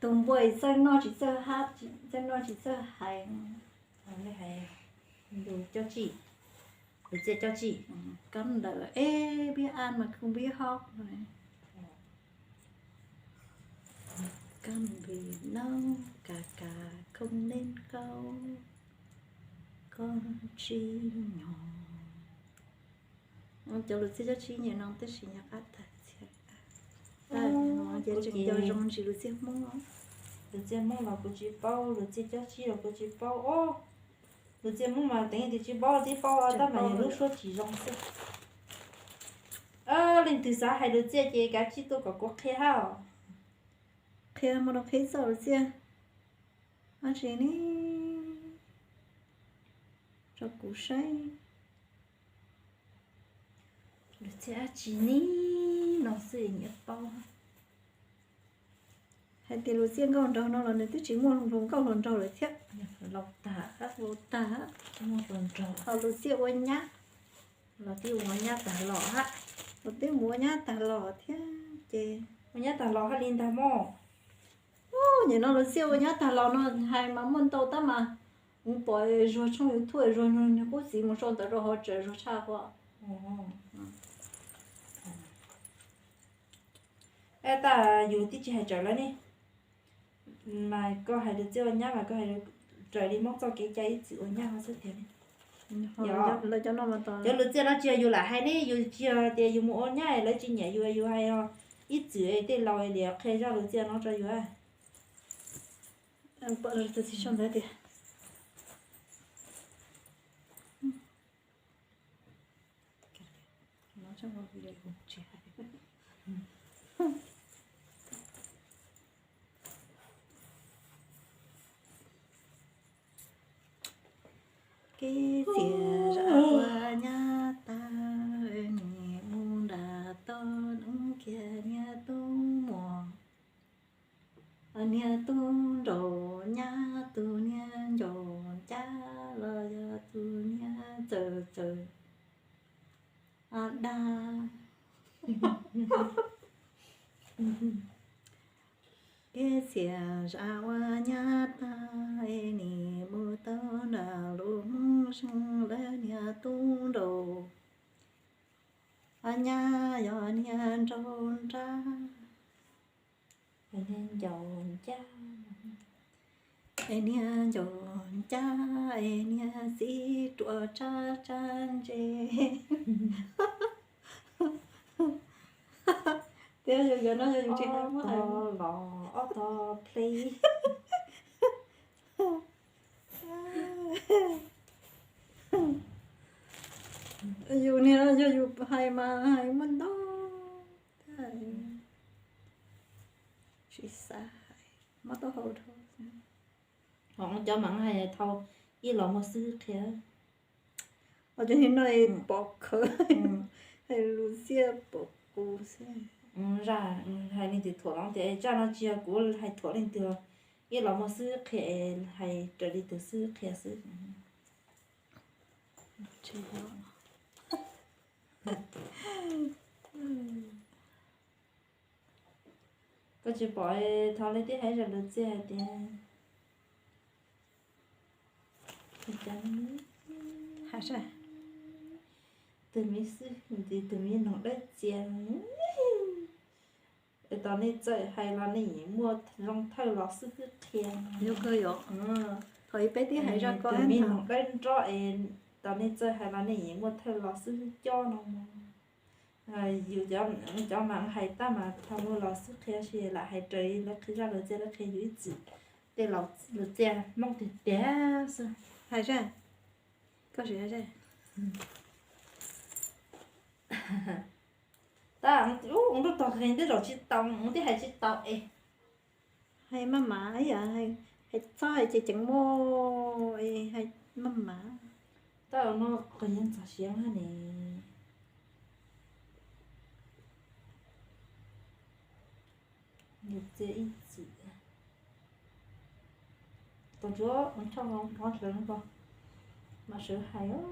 Tus npua txawj noj tsis txawj hab, txawj noj tsis txawj hais. Coj tsis, lus txiaj coj tsis. Koj ntawd eb pib an mas kuv pib hob. Koj npis nab ka ka khoob neb kaub, koj tsis nyog. Cov lus txiaj coj tsis nyiam no tab sis nyuam qab tag txhiab. Ces tseem cov zoo ntsis lus txiaj Hmoob. Lus txiaj Hmoob los kuv tsis paub, lus txiaj coj tsis los kuv tsis paub os. Lus txiaj Hmoob mas teev tias tsis paub tib paub tab mas yog lub suab tsis zoo xwb. Leej twg xav hais lus txiaj ces kav tsij tuaj kom kuv qhia hab os. Qhia mas rau qhia txoj lus txiaj dab tsi ne, rau kuv saib. Lus txiaj dab tsi ne no xwb nyiam paub. Hais tias lus txiaj nkauj nraug no los nws twb tsis muaj hluas nkauj hluas nraug lawm thiab. Laus tag, laus tag, tsis muaj hluas nraug. Ho lus txiaj ua nyab los twb ua nyab tag los hab. Los twb mus ua nyab tag los thiab ces ua nyab tag los hab li ntag mog. Nim no lus txiaj ua nyab tag los no hais mas muaj ntau tab mas kuv pom Zuag tshooj YouTube Zuag nws qub txiv mus sau ntawv rau hauv tsev Zuag tshaj qhov. Tab yus twb tsis hais raws lawv ne. Mas koj hais lus txiaj ua nyab mas koj hais raws li Hmoob txoj kev cai ib txwm ua nyab ho xwb tiag ne. Cov lus txiaj no tsis yog yus lam hais ne, yus tsis yog tias yus mus ua nyab lawv tsis nyiam yus, yus hais ib txwm tej laus li qhia zaj lus txiaj no rau yus. Tus txiv sau ntawv tias Kev txias zam ua nyab tag, nim mus nram toj nub kiag niag tub muam. Niag tub nraug nyab tus niag ncaus ncaj los yog tus niag txawm txawm dag. Kev txias zam ua nyab tag, es nim mus tau nram lub Hmoob Xyooj lawv niag tub nraug, nyab yog niag nraug nrab, niag ncaus ncaj, es niag ncaus ncaj, es niag txiv ruam tsab tsab ntse. Tias yus cov no yog yus tsis hais muab hais los ob tog play. Yus niag no yog yus hais mas hais muaj ntau, tsis xav hais, muab taub hau dhau. Ho cov mas hais thau ib los muaj xib hwb qhia. Cov no pov khawv, hais lus txiaj pov kuv xwb. Zaj hais leej twg thuam los tias zaj no tsis yog kuv hais thuam leej twg, ib los muaj xib hwb qhia, hais raws li tus xib hwb qhia xwb. Koj tsis pom thov leej twg hais zaj lus txiaj hais tias, hais tus me xwb, tus me noog dawb txias. Tos nej txawj hais los nej yeej muaj zoo thawj los xib hwb qhia. Yog kawg yom. Thaum ub peb twb hais zaj ko, tus me noog dawb nrab es tos nej txawj hais los nej yeej muaj thawj los xib hwb cob no mog. Yus cov mas hais tab mas thov muaj los xib hwb qhia, tab sis lam hais raws li lawv qhia zaj lus txiaj, lawv qhia yus ib txwm tej lus txiaj Hmoob tiag tiag xwb. Hais zaj, koj sim hais zaj. Tab ub, ua nruj tog qeeg tej zaum tsis tau, ua tib hais tsis tau es. Hais maj mam, hais txhob hais ceev ceev mog, hais maj mam. Tab no qhov yeej txog siab ne. Lus txiaj ib txwm. Tus ntsuab choj hov hlawv ko, mam sawv hais os.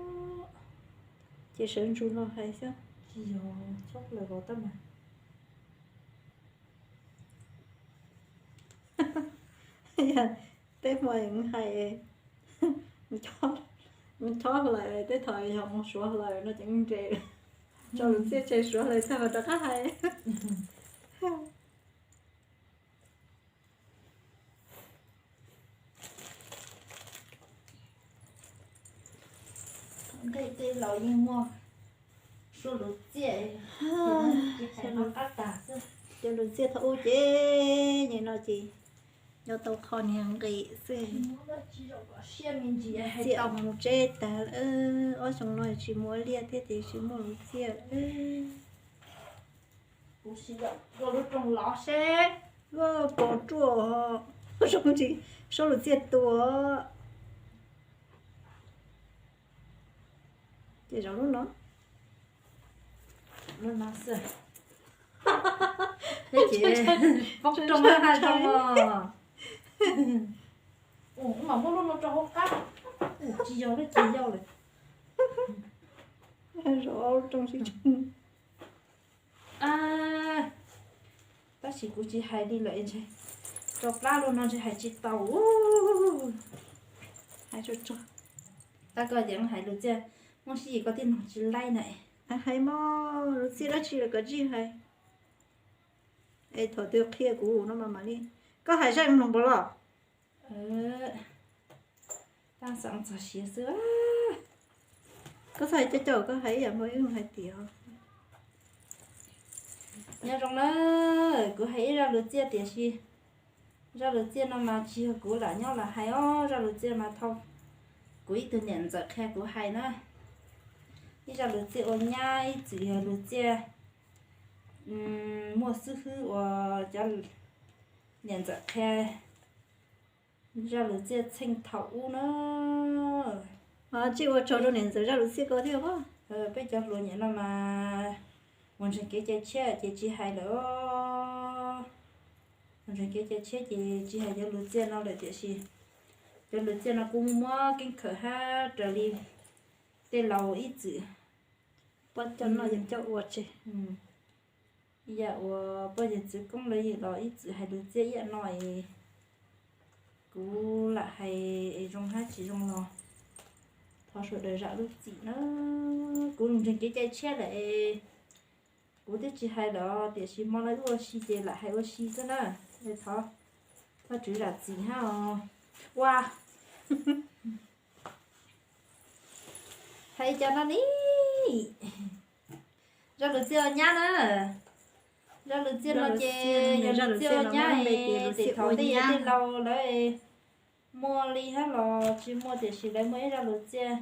Ces sawv ntsug los hais xwb. Tsis yog chob hlawv vov tab mas. Tej hmo hais, chob hlawv, tej thaum yog mus suav hlawv no ces nres, tso lus txiaj tseg suav hlawv tag mas rov qab hais. Nqe tej laus yeej muaj suab lus txiaj, ces qab tas xwb. Cov lus txiaj thaum ub ces nim no ces nyob tau qho niag nqis xwb. Txiaj mus tseb tas lawm, ob xyoo no tsis muaj liaj thiab ces tsis muaj lus txiaj. Kuv sim yam ua lub rooj lov seb. Pom ruaj, zoo tsis, suab lus txiaj tua. Ces zaum lub no, lub no xwb. Peb ces poob rooj na zoo os. Ua mas muab lub no rau hauv qab. Tsis yog lub ces yau lawm. Zaum rooj sib tshooj. Tab sis kuv tsis hais li lawm, rau plab lub no ntshe hais tsis tau. Hais tsuag tsuag. Tab koj yeej hais lus txiaj, muaj sij hawm koj thiaj mloog tsis laib na. Hais mog, lus txiaj dab tsi los koj tsis hais. Es thaum twg qhia kuv no mas mam li. Koj hais zaj mloog npaum los? Tab xav txog siav xwb. Koj txhob hais coj caum, koj hais ib yam npaum ib hais tias. Nyob zoo na, kuv hais ib zaj lus txiaj tiam sis zaj lus txiaj no mas tsis yog kuv lam nyob lam hais os, zaj lus txiaj mas thaum kuv ib tug niam ntxawm qhia kuv hais na. Ib zaj lus txiaj ua nyab, ib txwm yog lus txiaj muaj xib hwb uas cov niam ntxawm qhia. Zaj lus txiaj txheej thaum ub na. Tsis ua tsaug rau niam ntxawm zaj lus txiaj ko thiab. Peb cov hluas nim no mas mus ntseeg kev cai tshiab ces tsis hais lawm. Mus ntseeg kev cai tshiab ces tsis hais cov lus txiaj no lawm tiam sis cov lus txiaj no kuj muaj muab keeb khawm hab raws li tej laus ib txwm poj coj noj yawm coj ua tseg. Yam uas poj yawm txwv koob lawv yawm los ib txwm hais lus txiaj ib yam no es kuv lam hais es zoo hab tsis zoo los thov sawv daws zam lub txim na. Kuv mus ntseeg kev cai tshiab lawm es kuv twb tsis hais lawm tiam sis hmo no wb ua si ces lam hais ua si xwb na. Thov, thov tswv zam txim hab os. Ua hais cas no ne? Zaj lus txiaj ua nyab na. Zaj lus txiaj no ces yog lus txiaj ua nyab es tej thaum tej yawg tej laus lawv muaj li hab los tsis muaj tiam sis lawv muaj ib zaj lus txiaj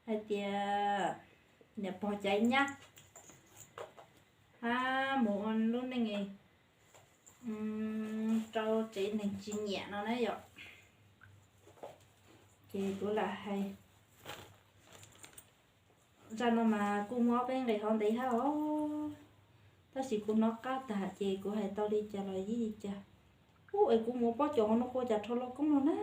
hais tias niam pog caiv nyab hab mus ua lub neej rau tsev neeg tsis nyiam no na yom. Ces kuv lam hais zaj no mas kuj muab peb nqis hov ntev hab os. Tab sis kuv hnov qab tag ces kuv hais tau li cas los yeej li cas. Ub, es kuv mus pob cos hauv no ua cas rho loj koob no na.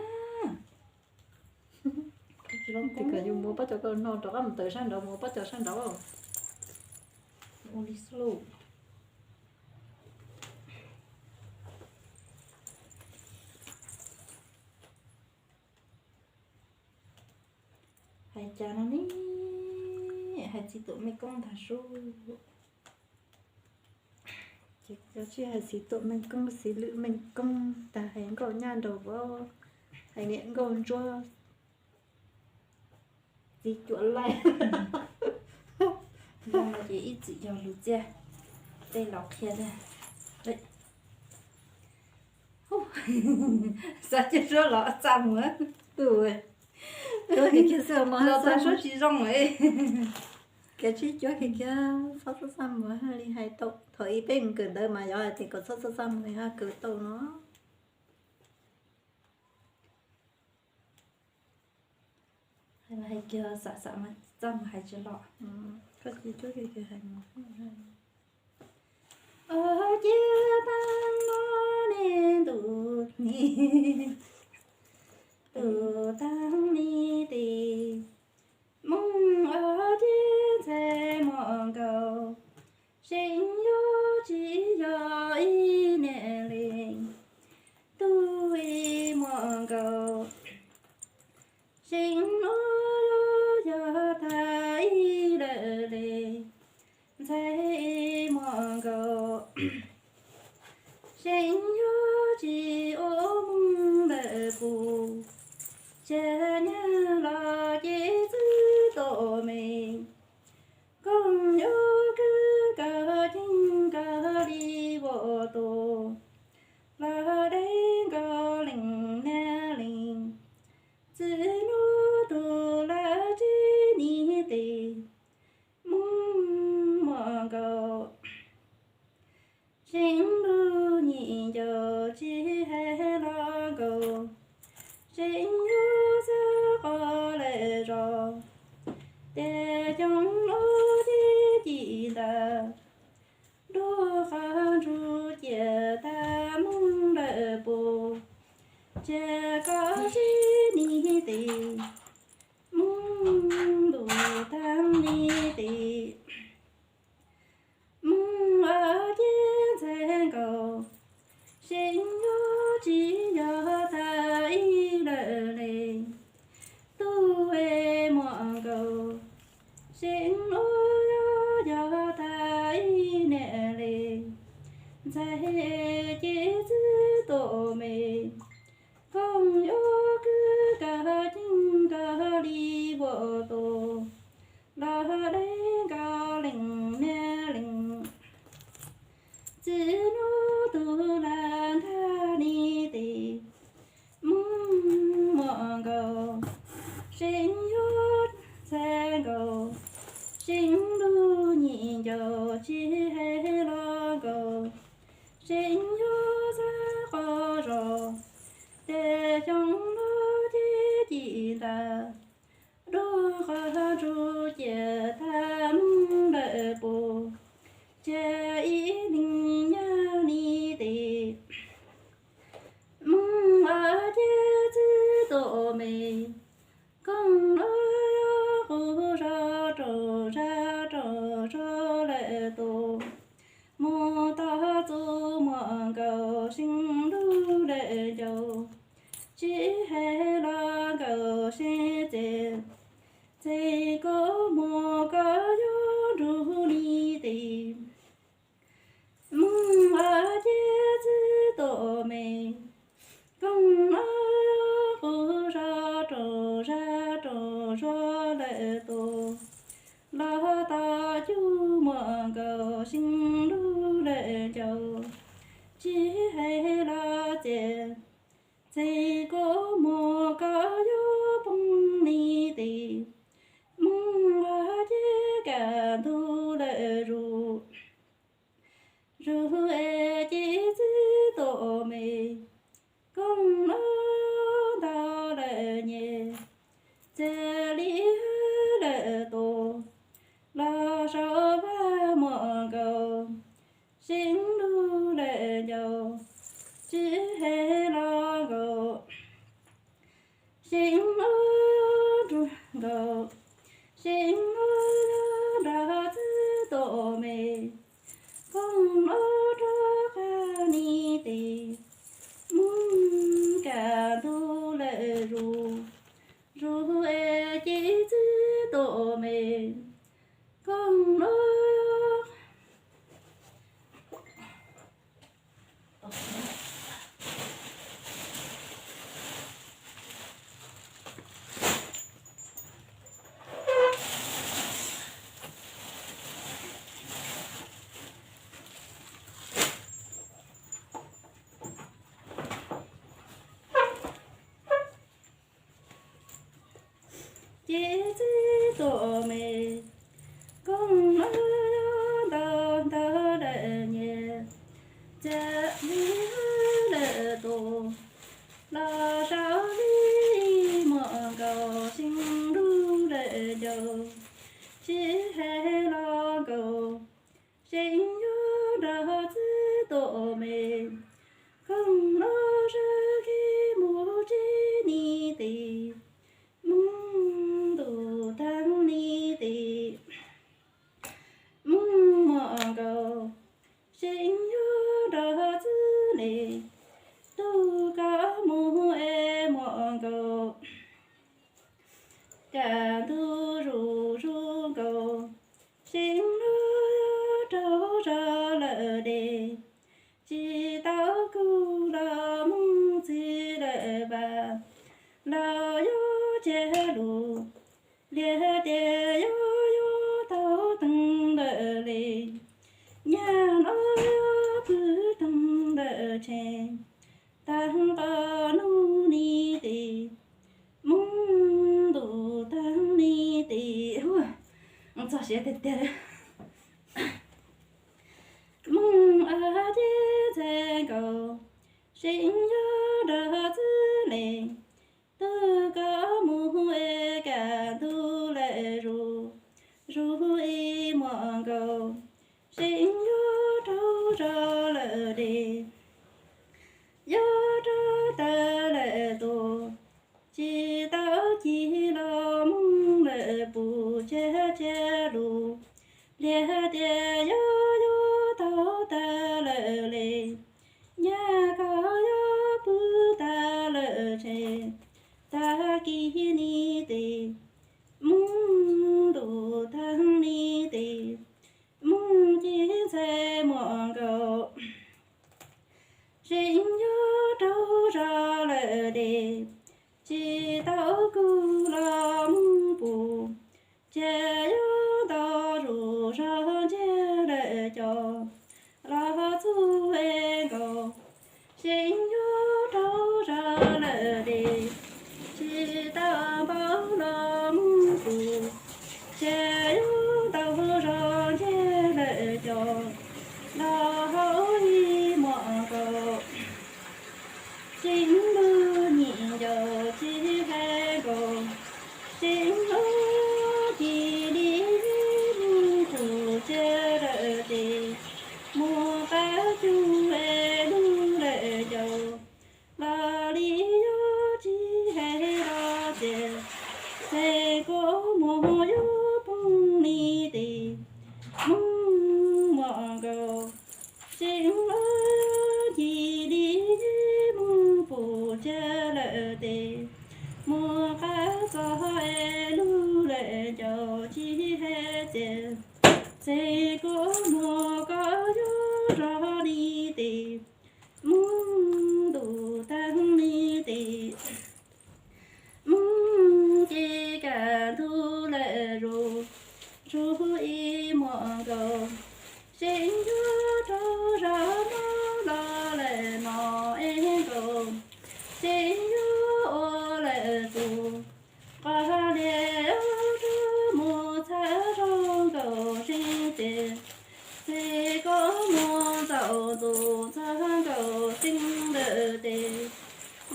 Tes kom yus mus pob cos ko no rov qab mus tawm sab nraud, mus pob cos sab nraud. Ua li xwb lauj. Hais cas no ne, hais txiv tuam mej koob ntag sub. Ces koj tsis hais txiv tuam mej koob, txiv lwm mej koob tag, hais nkauj nyab nraug vauv, hais niam nkauj ntsuab, txiv cuam laij. Ces ib txwm yog lus txiaj tej laus qhia tiag. Xav cuab suab los txaj muag. Cuab kiag kiag xwb mas los txaj suab tsis zoo. Kev tsis cuab kiag kiag, txhob txaj txaj muag li hais tau. Thaum ub peb kawm ntawv mas yog hais tias kom txhob txaj txaj muag li hais kawm tau no. Hais kiag xam xam mas txaj muag hais tsis los. Koj tsis cuab kiag kiag hais mus. Ua ciav taab no ne ntuj ni, tus taab ni tis, Hmoob ua ciav ntxhe muaj nkaus ntxhais muam nkaus, seem yuav tsis ua moog lawm puas, ca nyab los ces txwv tuam me, koog yuav kwv kawg ceev kawg li vuam tus, los deb nkaus leej niam leej txiv, nub tug lawv tsev niam tes, moog muam nkaus, seem lug nyiam ncaus tsis hais los nkaus, seem yuav xav qos lawm zog, ces xyoo lub teb cim ntawd, dub qhov ntsug ciam tag moog lawm puas, ca koj tsev niam tes, moog ntuj tag niam tes, moog ua ciav ntxhais nkaus, seem yuav tsis yog tag ib lawm le, tub es muam nkaus, seem yuav yog tag ib niam le, ntxhais ces txwv tuam me, koog yuav kwv kawg ceev kawg li vuam tus, los deb nkaus leej niam leej txiv, nub tug lawv ntag niam tes, moog muam nkaus, seem yuav ntxhais nkaus, seem lug nyiam ncaus tsis hais los nkaus, seem yuav xav qos zog, ces xyoo lub teb cim ntawd, dub qhov ntsug ciam tag moog lawm puas, ca ib leej nyab niam tes, moog ua ciav txwv tuam me, koog lub qub zog rau zag rau zog lawm tus, moog tog txug muam nkaus, seem lug lawm ncaus tsis hais los nkaus, seem txem txem kub muag koj yuav nrug niam tes, moog ua ciav txwv tuam me, koog lub qub zog rau zag rau zog lawm tus, los tog cuag muam nkaus, seem lug lawm ncaus tsis hais los txem txem kub muag koj yuav poob niam tes, moog ua ciav kaj ntug lawm zuj zus es ces txwv tuam me, koog lub ntau lawm nyem, ca li hab lawm tus, los saum vaj muam nkaus, seem lug lawm ncaus tsis hais los nkaus, seem lug nrug nkaus, seem lug nrug txwv tuam me, koog lub rov qab niam tes, moog kaj ntug lawm zuj zus es ces txwv tuam me, koog lub ces txwv tuam me, koog lub ntau ntau lawm nyem, ca li hab lawm tus, los saum li muam nkaus, seem lug lawm ncaus tsis hais los nkaus, seem yuav nrug txwv tuam me, koog lub sab kis mus tsev niam tes, moog ntuj tag niam tes, moog muam nkaus, seem yuav nrug txwv le, tug koj mus es muam nkaus, kaj ntug zuj zus nkaus, seem lug zog lawm de, tsis tau kuj los Hmoob txiv lawm vas, los yuav tseg lus, liag tias yuav yuav tau teeg lawm li, nyaj no yuav pw teeg lawm tseg, tag nqo hnub ni tim, Hmoob ntuj tag ni tim. Txog siav tiag tiag. Hmoob ab ces ntxhais nkaus, sib yuav nrog txwv lees, twb koj mus es kaj ntug lawm zus, zus ib muam nkaus, sib yuav raug zog lawm de, yuav raug tawv lawm tus, tsis tau cig los Hmoob lawm pus tseg tseg lus, liag tias yuav yuav tau tag lawm li, nyaj koj yuav pw tag lawm tseg, tag kis ni tim, Hmoob ntuj tag ni tim, Hmoob ces ntxhais muam nkaus, sib yuav raug zog lawm de, tsis tau kuj los Hmoob pus, ces yuav ntau zus zog ntseg lawm cov, los txhub es nkaus, sib yuav raug zog lawm de, tsis tau npau los Hmoob pus, ces yuav ntau zog ntseg lawm cov, los hauv ib muam nkaus, sib lug nyim ncaus tsis hais nkaus, sib lug cia li Hmoob pus tseg lawm ces, mus qab cug es lug lawm cov, los li yuav tsis hais los ces, ces kuv mus yuav poob li tim, Hmoob muam nkaus, sib lug cia li Hmoob pus tseg lawm ces, mus qab txog es lug lawm cov tsis hais ces, ces kuv mus koj yuav zog li tim, Hmoob ntuj tag li tim, Hmoob ces kaj ntug lawm zus, zus ib muam nkaus, sib yuav raug zog mob los lawm no es nkaus, sib yuav ua lawm tus, qos lias rov mus txhawb zog nkaus seeb ces, ces kuv mus ntxaum ntxuv ntxhov nkaus seeb lawm ces,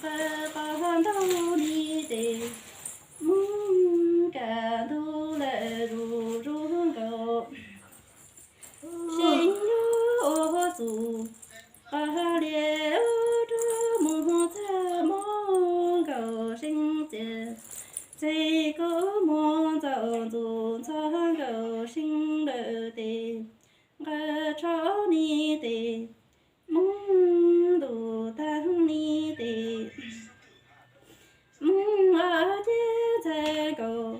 nqawm qos ntau li ces, Hmoob kaj ntug lawm zus zus nkaus, sib yuav ua xus, qos lias rov mus txhawb mob nkaus seeb ces, ces kuv mus ntxaum ntxuv ntxhov nkaus seeb lawm ces, nqawm tsho ni ces, Hmoob ntuj tag li ces, Hmoob ab ces ntxhais nkaus,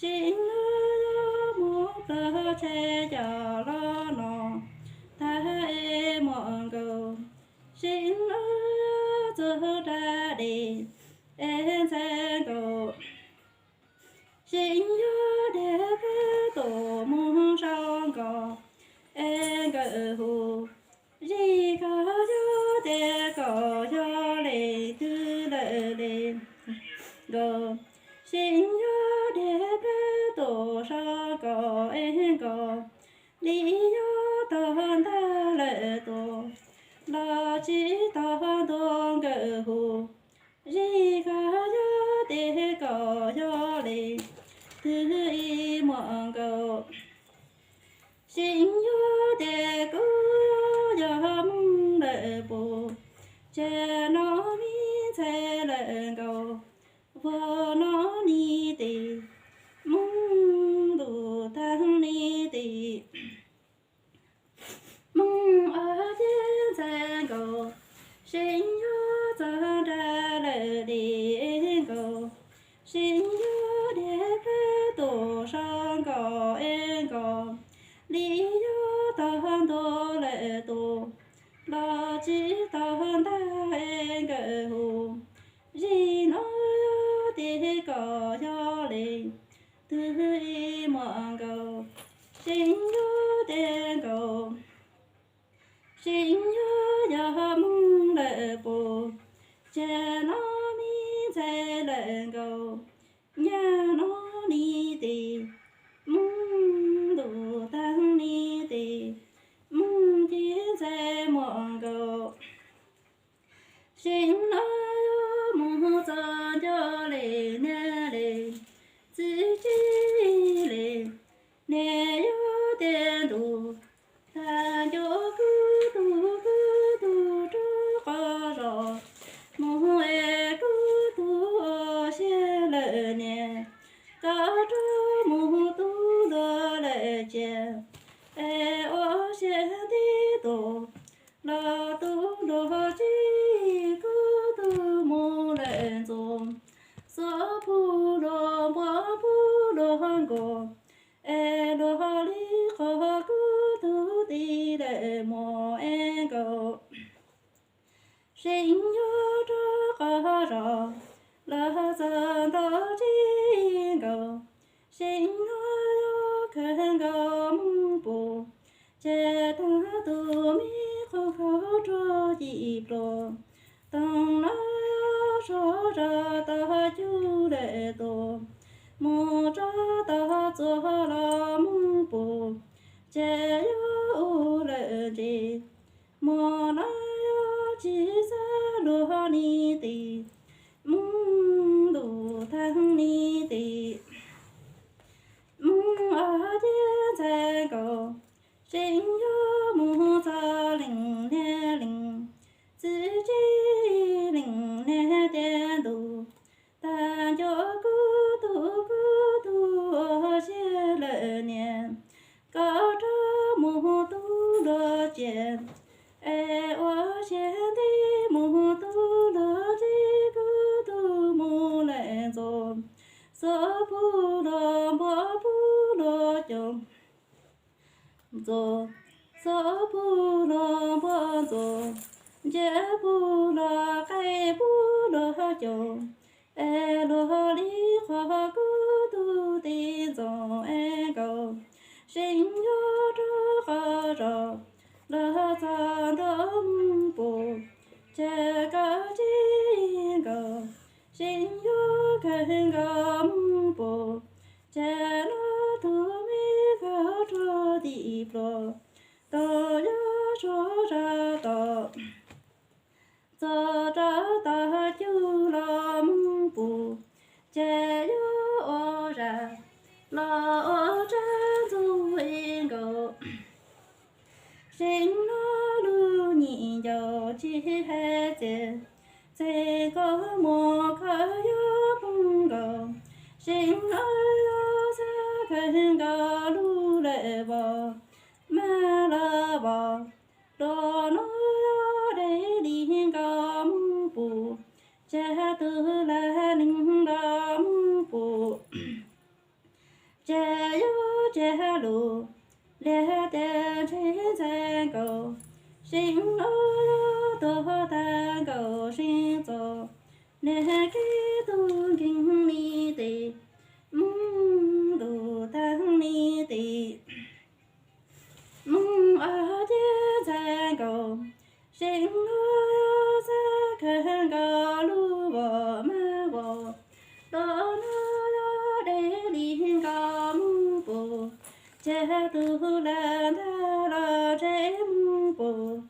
sib lug yuav mus plog tshais cov los no, tag es muam nkaus, sib lug yuav txug rab dej es ntxhais nkaus, sib yuav de peb tus mus sau nkaus es nkawm hu, zij koj yuav tes kom yog leej twg lawm li nkaus, sib yuav de peb tus sau kom es nkaus, li yuav tog ntag lawm tus, los tsis tog ntuag nkawm hu, zij koj yuav tes kom yog leej twg ib muam nkaus, sib yuav tes kuv yog Hmoob lawm pus, ces no me ntxhais lawm nkaus, vag no ni tes, Hmoob ntuj tag li tes, Hmoob ab ces ntxhais nkaus, ntuj lawm tus, los tsis tau ntag es nkawm hu. Zim no yog tias kom yog li twg ib muam nkaus, seem yog tias nkaus, seem yog yog Hmoob lawm puas, tsam no me ntxhais lawm nkaus, nyaj no ni ti, Hmoob ntuj tag ni ti, Hmoob ci ntxhais muam nkaus. Seem no yog mus txog nco li niag li, txiv tsis li, niag yog tiag ntuj, tag nco kuv tug kuv tug rov qab zos, mus es kuv tug ua siab lawm niag, koj rov mus tu luag lawm cia, es ua siab nti tus, los tu luag tsis kuv tug mus lawm ntxuav, xov pug luag npua pug luag nkaus, es luag li qhov kuv tug ti lawm muam es nkaus. Seem yog rov qab zos, los txog nto tsis nkaus, seem no yog kawg nkaus Hmoob puas, tsam tag tus me qhov khaub rog ci pluas, toog no yog sov zog tau cug lawm tus, mus tso tau txuas los Hmoob puas, tsam yog ua lawm ntsis, muam no yog tsis xav luag ni ti, Hmoob ntuj tag ni ti, Hmoob ua ciav ntxhais nkaus, seem yog mus txog leej niag leej, txiv tsis leej niag tiag ntuj, tag nco kuv tug kuv tug ua siab lawm niag, koj rov mus tu luag cia, es ua siab nti mus tu luag tsis kuv tug mus lawm ntxuav, xov pug luag npua pug luag caum ntxuav, xov pug luag npua ntxuav, ntsia pug luag qaib pug luag caum, es luag li qhov kuv tug ti ntxoov es nkaus, seem yog rov qab zos, los txog nto Hmoob puas, tsam koj tsis nkaus, seem yog kawg nkaus Hmoob puas, tsam no tus me khaub rog ci pluas, tau yog sov zog tau txog rau tag cug los Hmoob puas, tsam yog ua zam los ua tsab ntxuag es nkaus. Seem no lub nyiam ncaus tsis hais txias, txij koj muaj koj yuav poob nkaus. Seem no yog xav kawg nkaus lub lawm vos, maj los vos, los no yog deb li nkaus Hmoob puas, tsam tus lag neeg los Hmoob puas, tsam yuav tsam lus, liag tias ntshe ntxhais nkaus. Seem no yog tuag tag nkaus seem txom, niag kev tug nkeeg ni ti, Hmoob ntuj tag ni ti, Hmoob ua ciav ntxhais nkaus. Seem no yog xav kawg nkaus lub vos maj vos, los no yog deb li nkaus Hmoob puas, tsam tus lag ntag los ntshe Hmoob puas,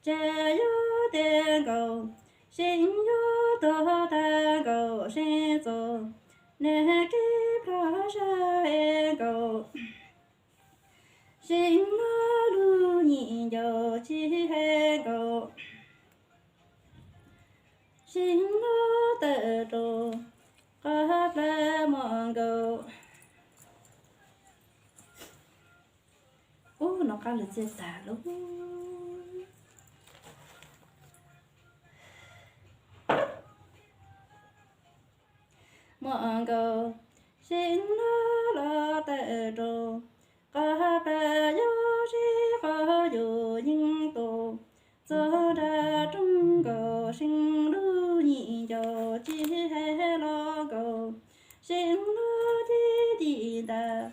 tsam yuav tias nkaus. Seem yuav tuag tag nkaus seem txom, niag kev plab sab es nkaus. Seem no lub nyiam ncaus tsis hais nkaus. Seem no tawm rau qhov plab muaj nkaus. Ub, no qab lwm txiaj tag lauj. Muaj nkaus, seem no los tawm rau qhov plawv yog sib qhov yus yeej tus, txog nram rooj nkaus seem lub nyiam ncaus tsis hais los nkaus, seem lub cib cim ntas,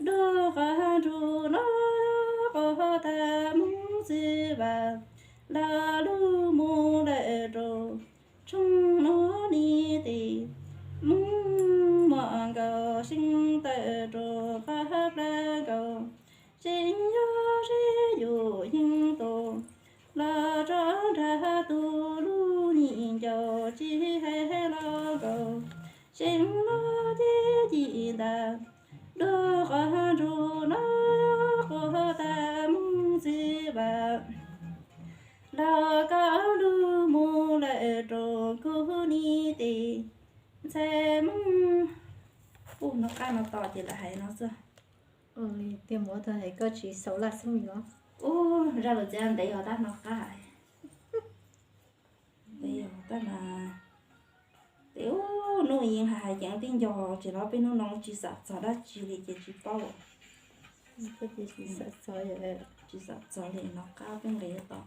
dua qhov nruj no yog qhov tag Hmoob txwv vam, lawv lub mus lawm rau tshooj no ni tis, Hmoob mom nkaus seem tawm rau qhov plawv nkaus, seem yog sib yus yeej tus, los tso nrag tus lub nyiam ncaus tsis hais los nkaus, seem lub cib cim ntas, dua qhov nruj no yog qhov tag Hmoob txwv vam, los koj lub mus lawm rau kuv ni tis, ntxhais Hmoob. Ub, nov qab no tos ces lawv hais no xwb. Tiag, muab tau hais koj tsis xaus laj xeeb li os. Ub, zaj lus txiab ntev yog tab nov qab. Ntev yog tab mas, tes ub, hnub yeej hais hais ceev tib nco, tsis los peb hnub no tsis xam txog dab tsi li ces tsis paub. Tsis xam txog li, nov qab peb nqis tos.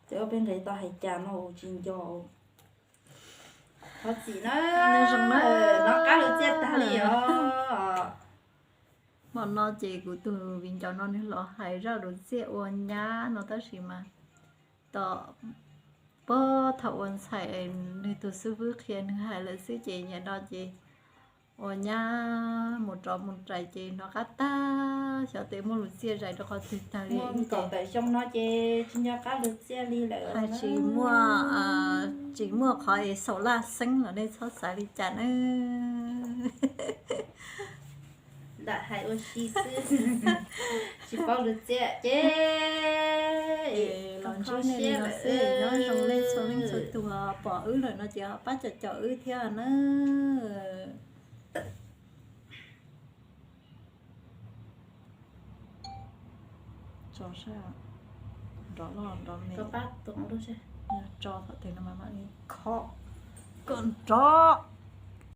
Ces ua peb nqis tos hais cas no tsis nco. Thov txim na, nov qab lus txiab tag li os. Hmo no ces kuv tus viv ncaus no nws los hais zaj lus txiab ua nyab no tab sis mas tom puag thaum ua ntxhais nws tus xib fwb qhia nws hais lawm xwb ces nyiam no ces ua nyab mus rov mus rais ces nov qab tag, xyov tes muaj lus txiab zais rau qhov twg tag li. Kaum tawm xyoo no ces tsis nco qab lus txiab li lawm. Hais tsis muaj, tsis muaj qhov es xaus laj xeeb los nej txhob xav li cas na. Lam hais ua si xwb, tsis paub lus txiab ces los ntsib nej li no xwb, nyob zoo nej txhua leej txhua tus pom wb lawm no ces ho pab caum caum wb thiab na. Tso sab nrov loj nrov me, tso thaum twg no mas mam li khob kom nrov.